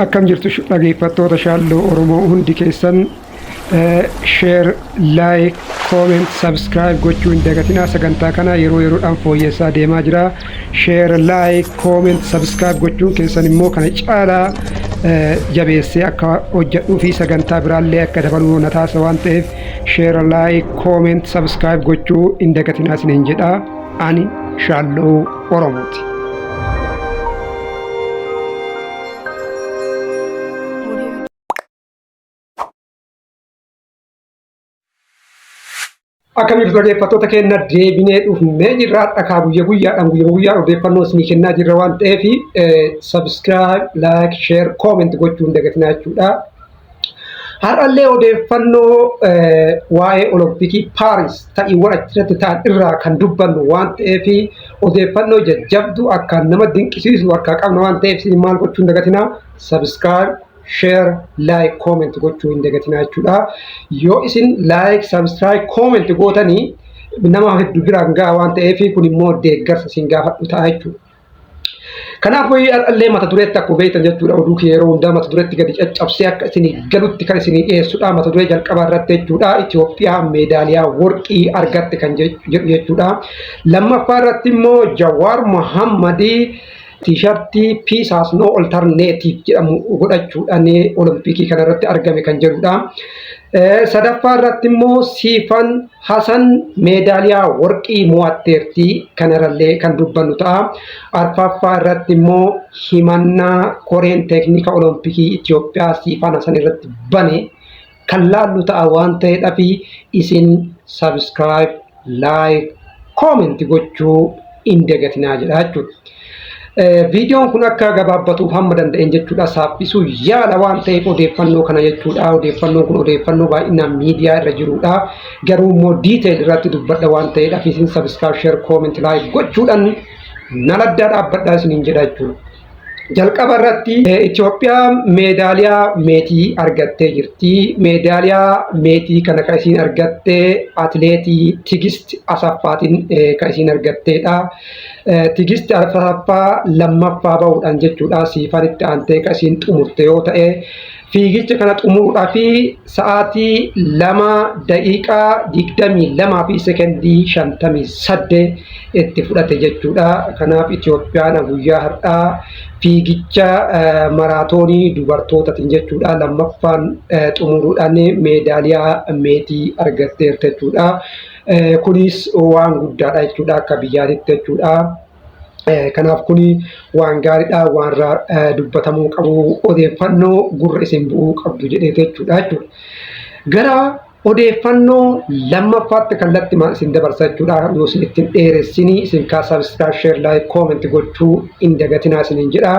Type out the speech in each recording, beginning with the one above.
Akkam jirtu dhageeffattoota Shaalloo Oromoo hundi keessan share, like, comment, subscribe gochuu hin dagatinaa. Sagantaa kana yeroo yeroodhaan fooyyessaa deemaa jira. Share, like, comment, subscribe gochuun keessan immoo kana caalaa jabeessee akka hojjedhuu fi sagantaa biraallee akka dabaluu na taasisa waan ta'eef share, like, comment, subscribe gochuu hin dagatinaa isiniin jedha. Ani Shaalloo Oromooti. Akkam jirtu dhaggeeffattoota keenya, deebinee dhufnee jirra. Dhakaa guyya guyyaadhaan guyya guyyaan odeeffannoo isinii kennaa jirra waan ta'eef subscribe, like, share, comment gochuu hin dagatinaa jechuudha. Har'allee odeeffannoo waa'ee Olompikii Paaris ta'iiwwan achirratti ta'an irraa kan dubbannu waan ta'eef odeeffannoo jajjabduu akkaan nama dinqisiisu harkaa qabna waan ta'eef isin maal gochuu hin dagatinaa? Subscribe, share, like, comment gochuu hin dagatinaa jechuudha. Yoo isin like, subscribe, comment gootanii nama hedduu biraan ga'a waan ta'eef kun immoo deeggarsa isin gaafadhu ta'a jechuudha. Kanaaf har'allee mata dureetti akkuma beektan jechuudha, oduu kee yeroo hundaa mata dureetti gadi caccabsee akka isinii galutti kan isinii dhiyeessudha. Mata duree jalqabaa irratti jechuudha, Itoophiyaa meedaaliyaa warqii argatte kan jedhu jechuudha. Lammaffaa irratti immoo Jawaar Mohammadii tiishartii "Peace has no alternative" jedhamu godhachuudhaan Olompikii kanarratti argame kan jedhudha. Sadaffaa irratti immoo Siifan Hasan meedaaliyaa warqii mo'atteerti, kanarrallee kan dubbannu ta'a. Arfaffaa irratti immoo himannaa koreen teeknika Olompikii Itoophiyaa Siifan Hasan irratti bane kan laallu ta'a waan ta'eedhaaf isin subscribe, like, comment gochuu hin dagatinaa jedha jechuudha. Viidiyoon kun akka gabaabbatuuf hamma danda'een jechuudha saaffisuu yaala waan ta'eef odeeffannoo kana jechuudha. Odeeffannoon kun odeeffannoo baay'inaan miidiyaa irra jirudha. Garuu immoo detail irratti dubbadha waan ta'eedhaaf isin subscribe, share, comment, like gochuudhaan na laddaa dhaabbadhaa isiniin jedha jechuudha. Jalqaba irratti Itoophiyaan meedaaliyaa meetii argattee jirti. Meedaaliyaa meetii kana kan isiin argatte atileetii Tigist Asaffaatiin kan isiin argatteedha. Tigist Asaffaa lammaffaa bahuudhaan jechuudha Siifanitti aantee kan isiin xumurte yoo ta'e, fiigicha kana xumuruudhaaf sa'aatii 2 daqiiqaa 22 fi sekendii 58 itti fudhate jechuudha. Kanaaf Itoophiyaan guyyaa har'aa fiigicha maraatoonii dubartootaatiin jechuudha lammaffaan xumuruudhaan meedaaliyaa meetii argatteerti jechuudha. Kunis waan guddaadha jechuudha akka biyyaatitti jechuudha. Kanaaf kuni waan gaariidha, waan irraa dubbatamuu qabu, odeeffannoo gurra isin bu'uu qabdu jedheeti jechuudha. Gara odeeffannoo lammaffaatti kallattii maal isin dabarsa jechuudha. Yoo isin ittiin dheeressinii isin kaa subscribe, share, like, comment gochuu hin dagatinaa isiniin jedha.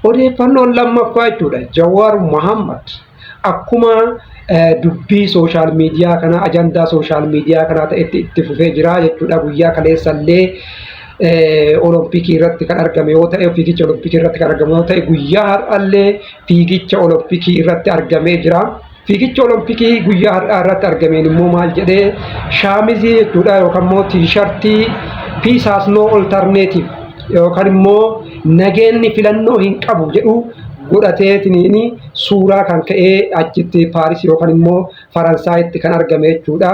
Odeeffannoon lammaffaa jechuudha. Jawaar Mohammad akkuma dubbii social media kanaa, ajandaa social media kanaa ta'etti itti fufee jira jechuudha. Guyyaa kaleessallee Olompikii irratti kan argame yoo ta'e, fiigicha Olompikii irratti kan argame yoo ta'e, guyyaa har'allee fiigicha Olompikii irratti argamee jira. Fiigicha Olompikii guyyaa har'aa irratti argameen immoo maal jedhee? Shaamizii jechuudha yookaan immoo tiishartii "Peace has no alternative" yookaan immoo "nageenyi filannoo hin qabu" jedhu godhateetiniin suuraa kan ka'ee achitti Paaris yookaan immoo Faransaayitti kan argame jechuudha.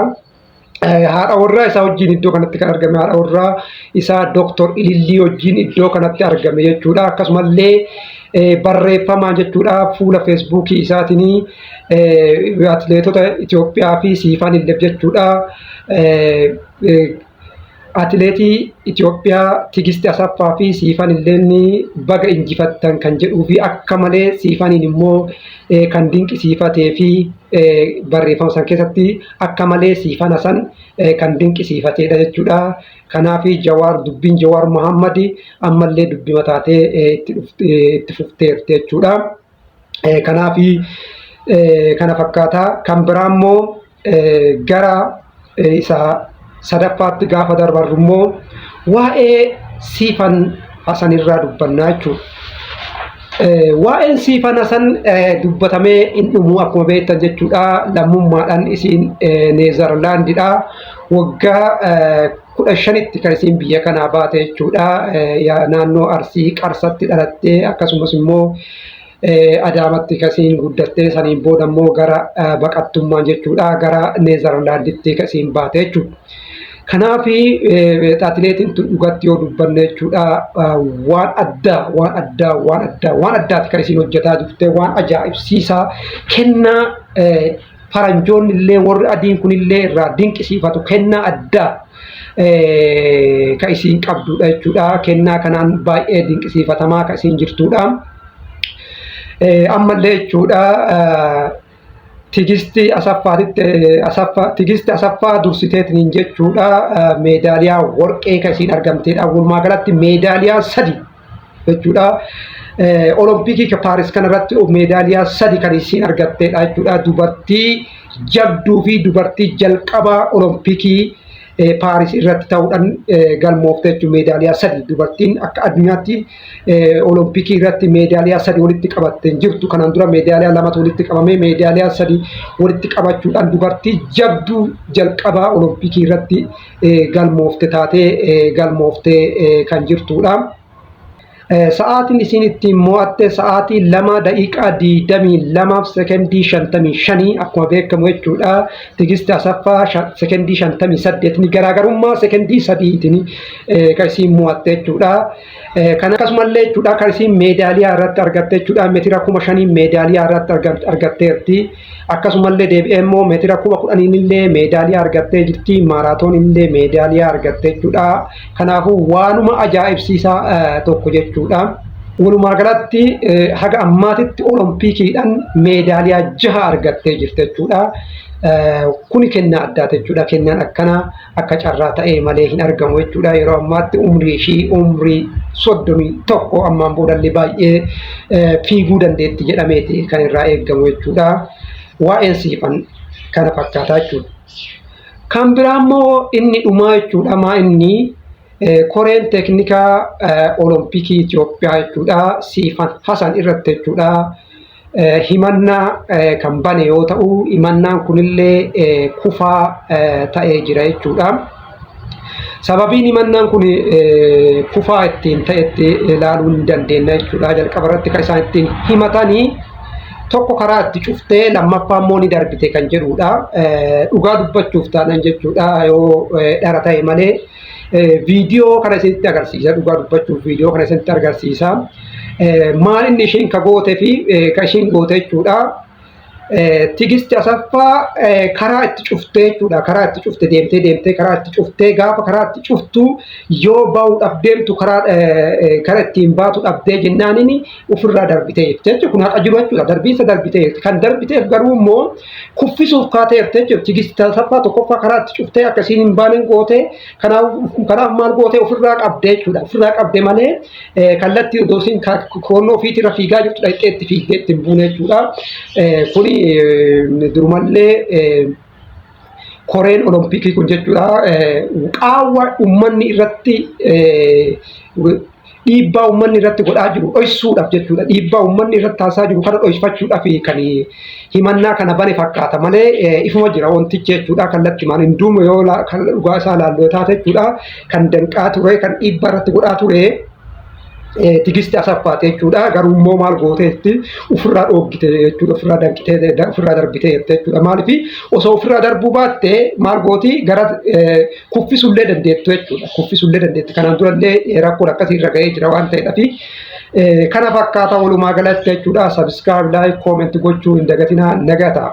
Haadha warraa isaa wajjin iddoo kanatti kan argame, haadha warraa isaa Dooktor Ilillii wajjin iddoo kanatti argame jechuudha. Akkasumallee barreeffamaan jechuudha fuula Feesbuukii isaatiin atileetota Itoophiyaa fi Siifan Illeef jechuudha. Atileetii Itoophiyaa Tigisti Asaffaa fi Siifan illeen baga injifattan kan jedhuu fi akka malee Siifaniin immoo kan dinqisiifatee fi barreeffama san keessatti akka malee Siifan Hasan kan dinqisiifatedha jechuudha. Kanaaf Jawaar, dubbiin Jawaar Muhammad ammallee dubbii mataatee itti fufteerti jechuudha. Kanaaf kana fakkaataa. Kan biraa immoo gara isa sadaffaatti gaafa darbarru immoo waa'ee Siifan Hasan irraa dubbannaa jechuudha. Waa'een Siifan Hasan dubbatamee hin dhumu akkuma beektan jechuudha. Lammummaadhaan isiin Neezerlaandidha. Waggaa 15tti kan isiin biyya kanaa baate jechuudha. Naannoo Arsii Qarsatti dhalattee akkasumas immoo Adaamatti kasiin guddattee, saniin booda immoo gara baqattummaan jechuudha gara Neezerlaanditti kasiin baate jechuudha. Kanaaf atileetiin tun dhugatti yoo dubbanne jechuudha, waan addaa, waan addaa, waan addaa, waan addaati kan isiin hojjetaa jirte. Waan ajaa'ibsiisaa, kennaa faranjoonni illee, warri adiin kunillee irraa dinqisiifatu, kennaa addaa kan isiin qabdudha jechuudha. Kennaa kanaan baay'ee dinqisiifatamaa kan isiin jirtudha. Ammallee jechuudha, Tigisti Asaffaatitti Asaffaa, Tigisti Asaffaa dursiteetiin jechuudha, meedaaliyaa warqee kan isiin argamtedha. Walumaa galatti meedaaliyaa 3 jechuudha. Olompikii Paaris kanarratti meedaaliyaa 3 kan isiin argattedha jechuudha. Dubartii jabduu fi dubartii jalqabaa Olompikii Paaris irratti ta'uudhaan galmoofte jechuudha, meedaaliyaa 3. Dubartiin akka addunyaatti Olompikii irratti meedaaliyaa 3 walitti qabattee jirtu. Kanaan dura meedaaliyaa lamatu walitti qabamee, meedaaliyaa 3 walitti qabachuudhaan dubartii jabduu jalqabaa Olompikii irratti galmoofte taatee galmooftee kan jirtudha. Sa'aatiin isiin ittiin mo'atte sa'aatii 2 daqiiqaa 22f sekendii 55. Akkuma beekamu jechuudha, Tigisti Asaffaa sekendii 58 garaagarummaa sekendii 3tiin kan isiin mo'atte jechuudha. Kan akkasumallee jechuudha, kan isiin meedaaliyaa irratti argatte jechuudha, meetira 5000 meedaaliyaa irratti argatteerti. Akkasumallee deebi'ee immoo meetira 10,000 illee meedaaliyaa argattee jirti. Maaraatoon illee meedaaliyaa argatte jechuudha. Kanaafuu waanuma ajaa'ibsiisaa tokko jechuudha. Walumaa galatti haga ammaatitti Olompikiidhaan meedaaliyaa 6 argattee jirti jechuudha. Kuni kennaa addaati jechuudha. Kennaan akkanaa akka carraa ta'ee malee hin argamu jechuudha. Yeroo ammaatti umrii ishii umrii 31, ammaan boodallee baay'ee fiiguu dandeetti jedhameeti kan irraa eeggamu jechuudha. Waa'een Siifan kana fakkaataa jechuudha. Kan biraa immoo inni dhumaa jechuudha. Maa inni koreen teeknikaa Olompikii Itoophiyaa jechuudha, Siifan Hasan irratti jechuudha, himannaa kan bane yoo ta'u, himannaan kunillee kufaa ta'ee jira jechuudha. Sababiin himannaan kun kufaa ittiin ta'etti ilaaluu hin dandeenya jechuudha. Jalqaba irratti kan isaan ittiin himatanii tokko karaa itti cuftee, lammaffaa immoo ni darbite kan jedhudha. Dhugaa dubbachuuf taanaan jechuudha, yoo dhara ta'e malee, viidiyoo kana isinitti agarsiisa. Dhugaa dubbachuuf viidiyoo kana isinitti agarsiisa. Maal inni isheen ka gootee fi ka isheen goote jechuudha? Tigisti Asaffaa karaa itti cuftee jechuudha. Karaa itti cufte, deemtee deemtee karaa itti cuftee, gaafa karaa itti cuftu yoo bahuudhaaf deemtu karaa ittiin baatu dhabdee jennaaniin ofirraa darbitee jirti jechuudha. Kun haqa jiru jechuudha. Darbiinsa darbitee jirti. Kan darbiteef garuu immoo kuffisuuf kaateerti jechuudha. Tigisti Asaffaa tokkoffaa karaa itti cuftee akkasiin hin baane gootee, kanaaf maal gootee? Ofirraa qabdee jechuudha. Ofirraa qabde malee kallattii odoo isiin koonnoo ofiitirra fiigaa jirtu dhaqxee itti fiigdee itti hin buune jechuudha. Kuni durumallee koreen Olompikii kun jechuudha, qaawwa uummanni irratti, dhiibbaa uummanni irratti godhaa jiru dhoysuudhaaf jechuudha. Dhiibbaa uummanni irratti taasisaa jiru kana dhoyfachuudhaaf kan himannaa kana bane fakkaata malee ifuma jira wantichi jechuudha. Kallattii maan hin duume yoo dhugaa isaa laalloo taate jechuudha, kan danqaa ture, kan dhiibbaa irratti godhaa ture Tigisti Asaffaati jechuudha. Garuu immoo maal gooteetti? Ofirraa dhooggite jechuudha. Ofirraa danqitee, ofirraa darbitee jechuudha. Maaliif? Osoo ofirraa darbuu baatte maal gooti? Gara kuffisullee dandeettu jechuudha. Kuffisullee dandeetti. Kanaan durallee rakkoon akkasii irra ga'ee jira waan ta'eedhaaf. Kana fakkaata walumaa galatti jechuudha. Subscribe, like, comment gochuu hin dagatinaa. Nagaa ta'a.